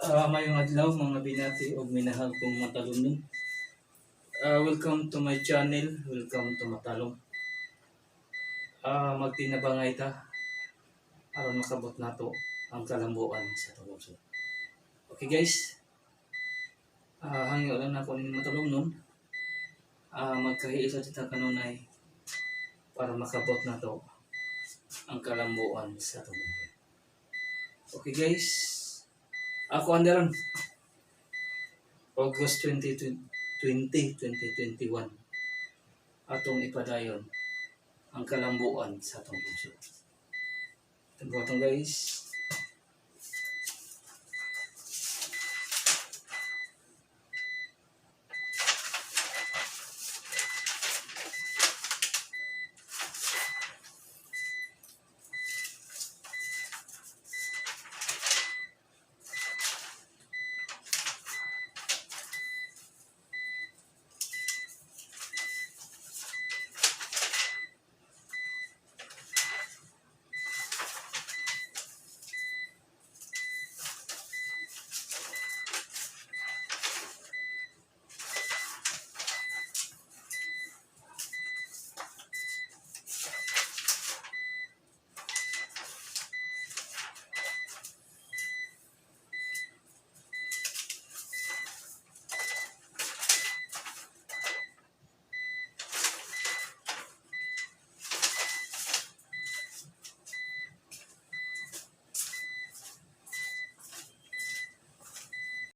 Maayong adlaw, mga binati ug minahal kong matalomnon. Welcome to my channel, welcome to Matalom. Magtinabangay ta aron makabot nato ang kalambuan sa atong lungsod. Okay guys, hangyo lang nako ninyo, matalomnon. Magkahiisa ta kanunay para makabot nato ang kalambuan sa atong lungsod. Okay guys, ako andaron August 20, 20, 2021, atong ipadayon ang kalambuan sa atong lungsod. Itong guys.